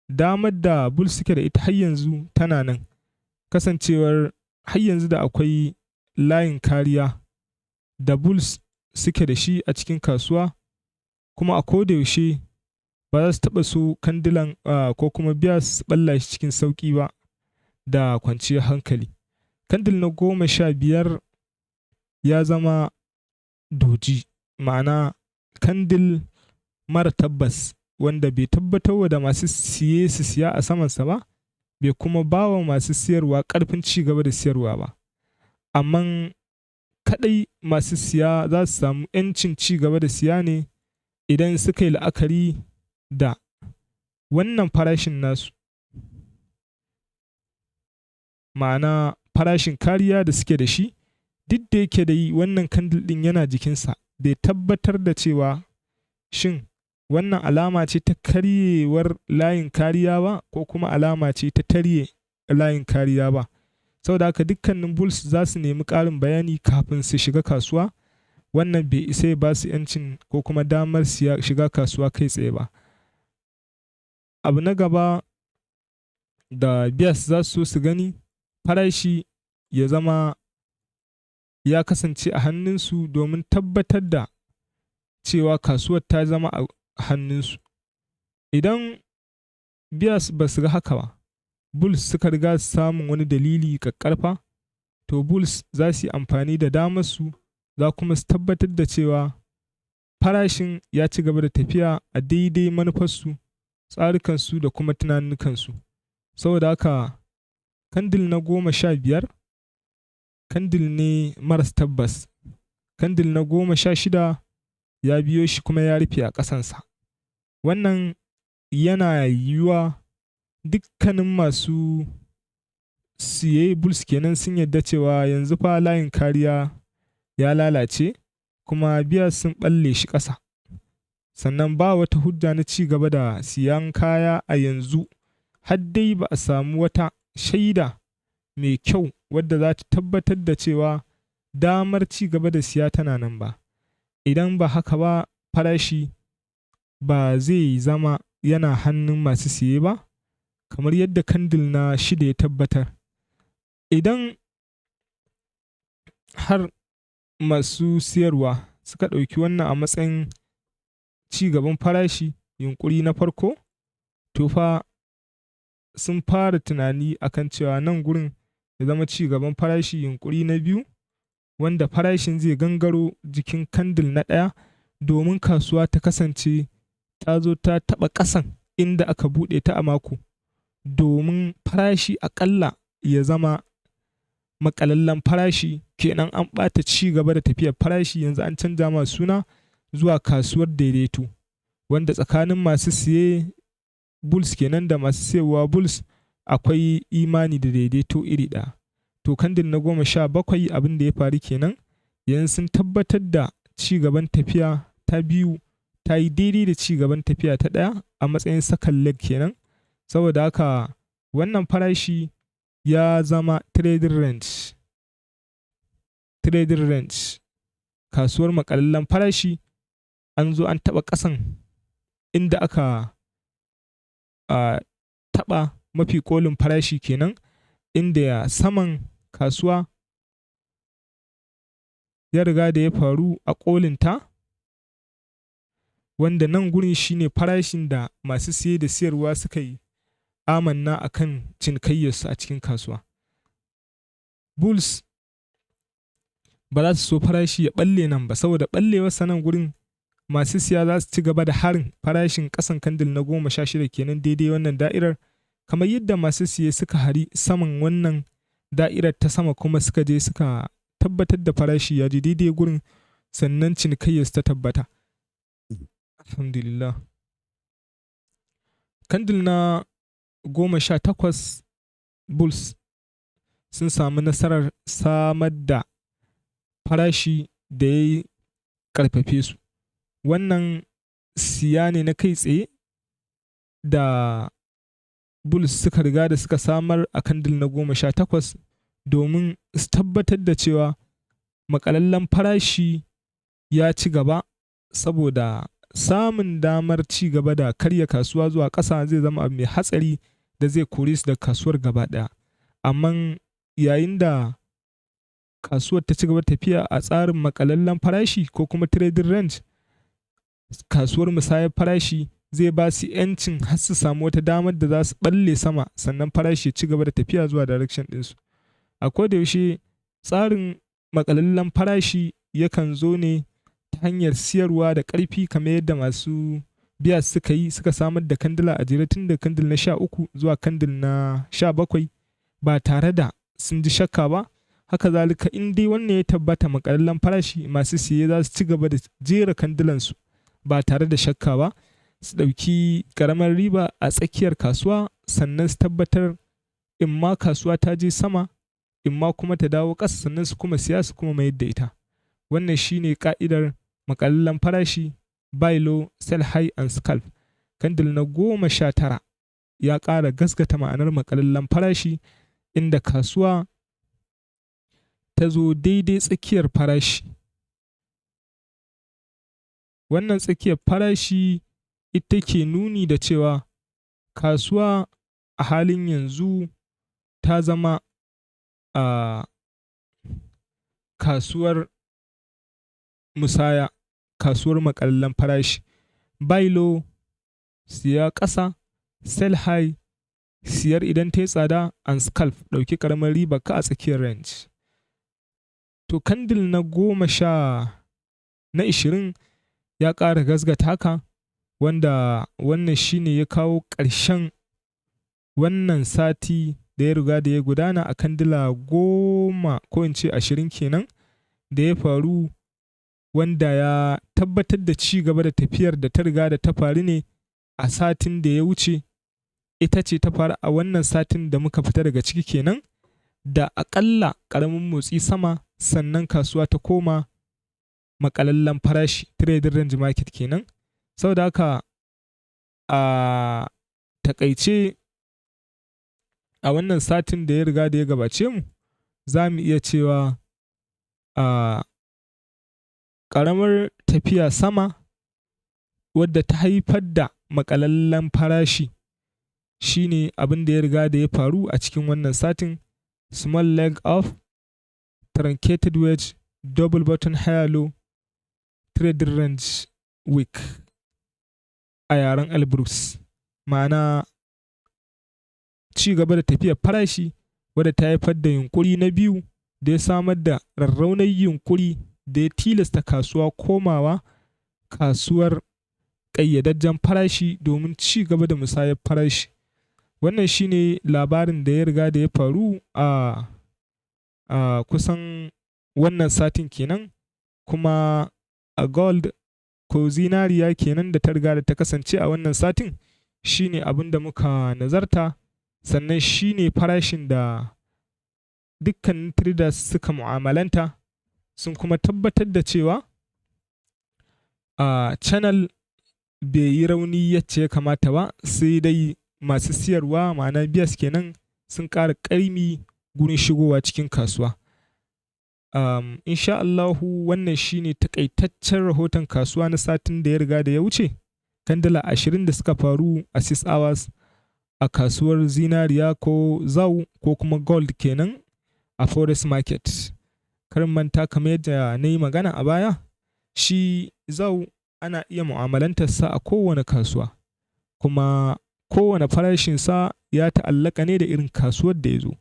damar da bulls suke da ita har yanzu tana nan, kasancewar har yanzu da akwai layin kariya da bulls suke da shi a cikin kasuwa. Kuma a koda yaushe ba za su taɓa so kandilan ko kuma bears su ɓalla shi cikin sauƙi ba da kwanciyar hankali. Candle na 15 ya zama doji, ma'ana candle mara tabbas, wanda bai tabbatar da masu siye su siya a samansa ba, bai kuma ba wa masu siyarwa ƙarfin ci gaba da siyarwa ba. Amman kaɗai masu siya za su samu ‘yancin ci gaba da siya ne idan suka yi la'akari da wannan farashin nasu, ma'ana farashin kariya da suke da shi. Duk da yake dai wannan candle ɗin yana jikinsa, bai tabbatar da cewa shin wannan alama ce ta karyewar layin kariya ba ko kuma alama ce ta tarye layin kariya ba. Saboda haka dukkanin bulls za su nemi ƙarin bayani kafin su shiga kasuwa. Wannan bai isa ya ba su ‘yancin ko kuma damar shiga kasuwa kai tsaye ba. Abu na gaba da bears za su so su gani, farashi ya zama ya kasance a hannunsu domin tabbatar da cewa kasuwar ta zama a hannunsu. Idan bears ba su ga haka ba, bulls suka riga samun wani dalili ƙaƙƙarfa, to bulls za su yi amfani da damarsu, za kuma su tabbatar da cewa farashin ya ci gaba da tafiya a daidai manufarsu, tsarukansu da kuma tunaninkansu. Saboda haka candle na 15 candle ne maras tabbas. Candle na 16 ya biyo shi kuma ya rufe a ƙasansa. Wannan yana yiwuwa dukkanin masu siye, bulls kenan, sun yarda cewa yanzu fa layin kariya ya lalace kuma bears sun ɓalle shi ƙasa. Sannan ba wata hujja na ci gaba da siyan kaya a yanzu, har dai ba a samu wata shaida mai kyau wadda za ta tabbatar da cewa damar ci gaba da siya tana nan ba. Idan ba haka ba, farashi ba zai zama yana hannun masu siye ba, kamar yadda candle na 6 ya tabbatar. Idan har masu siyarwa suka ɗauki wannan a matsayin ci gaban farashi yunƙuri na farko, to fa sun fara tunani akan cewa nan gurin ya zama ci gaban farashi yunƙuri na biyu, wanda farashin zai gangaro jikin candle na 1 domin kasuwa ta kasance ta zo ta taɓa ƙasan inda aka buɗe ta a mako, domin farashi aƙalla ya zama maƙalallen farashi kenan. An ɓata ci gaba da tafiyar farashi, yanzu an canja ma suna zuwa kasuwar daidaito, wanda tsakanin masu siye, bulls kenan, da masu siyarwa, bulls, akwai imani da daidaito iri ɗaya. To candle na 17, abin da ya faru kenan. Yanzu sun tabbatar da ci gaban tafiya ta biyu ta yi daidai da ci gaban tafiya ta 1 a matsayin second leg kenan. Saboda haka wannan farashi ya zama trading range. Trading range, kasuwar maƙalallen farashi. An zo an taɓa ƙasan inda aka taɓa Mafi kolin farashi kenan, inda saman kasuwa ya riga da ya faru a kolinta, wanda nan gurin shine farashin da masu siye da siyarwa suka yi amanna akan cinikayyarsu a cikin kasuwa. Bulls ba za su so farashi ya balle nan ba, saboda ɓallewarsa nan gurin, masu siya za su ci gaba da harin farashin ƙasan candle na 16 kenan, daidai wannan da'irar, kamar yadda masu siye suka hari saman wannan da'irar ta sama, kuma suka je suka tabbatar da farashi ya je daidai gurin, sannan cinikayyarsu ta tabbata. Alhamdulillah. Candle na 18, bulls sun samu nasarar samar da farashi da ya karfafe su. Wannan siya ne na kai tsaye da bulls suka riga da suka samar a candle na 18 domin su tabbatar da cewa makalallen farashi ya ci gaba, saboda samun damar ci gaba da karya kasuwa zuwa ƙasa zai zama abu mai hatsari da zai kore su da kasuwar gaba ɗaya. Amma yayin da kasuwar ta ci gaba tafiya a tsarin makalallen farashi ko kuma trading range, kasuwar musayar farashi, zai ba su ‘yancin har su samu wata damar da za su balle sama, sannan farashi ya ci gaba da tafiya zuwa direction ɗinsu. A koda yaushe tsarin makalallen farashi yakan zo ne ta hanyar siyarwa da ƙarfi, kamar yadda masu bears suka yi, suka samar da kandila a jere tun da candle na 13 zuwa candle na 17 ba tare da sun ji shakka ba. Haka zalika, in dai wannan ya tabbata makalallen farashi, masu siye za su ci gaba da jera kandilansu ba tare da shakka ba, su ɗauki ƙaramar riba a tsakiyar kasuwa, sannan su tabbatar in ma kasuwa ta je sama, in ma kuma ta dawo ƙasa, sannan su kuma siya su kuma mayar da ita. Wannan shine ka'idar makalallen farashi: buy low, sell high and scalp. Candle na 19 ya ƙara gasgata ma'anar makalallen farashi, inda kasuwa ta zo daidai tsakiyar farashi. Wannan tsakiyar farashi ita ke nuni da cewa kasuwa a halin yanzu ta zama a kasuwar musaya, kasuwar makallallen farashi. Buy low, siya ƙasa, sell high, siyar idan ta yi tsada, and scalp, ɗauki ƙaramar riba ka a tsakiyar range. To, candle na goma sha na 20 ya ƙara gasgata haka, wanda wannan shine ya kawo ƙarshen wannan sati da ya riga da ya gudana a kandila 10, ko in ce 20 kenan, da ya faru, wanda ya tabbatar da ci gaba da tafiyar da ta riga da ta faru ne a satin da ya wuce, ita ce ta faru a wannan satin da muka fita daga ciki kenan, da aƙalla ƙaramin motsi sama, sannan kasuwa ta koma makalallen farashi, trading range market kenan. Saboda haka, a takaice, a wannan satin da ya riga da ya gabace mu, za mu iya cewa a ƙaramar tafiya sama wadda ta haifar da makalallen farashi shine abin da ya riga da ya faru a cikin wannan satin: small leg up, truncated wedge, double bottom higher low, trading range week a yaren Al Brooks. Ma'ana, ci gaba da tafiyar farashi wadda ta haifar da yunkuri na biyu da ya samar da rarraunar yunkuri da ya tilasta kasuwa komawa kasuwar ƙayyadajjen farashi domin ci gaba da musayar farashi. Wannan shine labarin da ya riga da ya faru a kusan wannan satin kenan, kuma a gold ko zinariya kenan da ta riga da ta kasance a wannan satin shine abin da muka nazarta, sannan shine farashin da dukkanin traders suka mu'amalanta, sun kuma tabbatar da cewa a channel bai yi rauni yacce ya kamata ba, sai dai masu siyarwa, ma'ana bears kenan, sun ƙara ƙaimi gurin shigowa cikin kasuwa. Insha Allahu, wannan shine takaitaccen rahoton kasuwa na satin da ya riga da ya wuce. Kandala 20 da suka faru a 6 hours. A kasuwar zinariya ko XAU ko kuma gold kenan a forex market. Kar manta, kamar yadda na yi magana a baya, shi XAU ana iya mu'amalantarsa a kowane kasuwa, kuma kowane farashinsa ya ta'allaka ne da irin kasuwar da ya zo.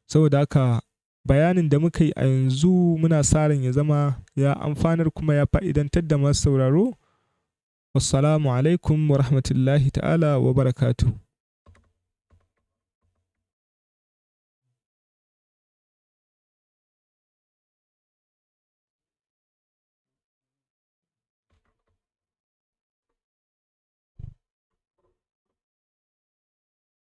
Saboda haka, bayanin da muka yi a yanzu muna sa ran ya zama ya amfanar kuma ya fa'idantar da masu sauraro. Wassalamu alaikum wa rahmatullahi ta'ala wa barakatuhu.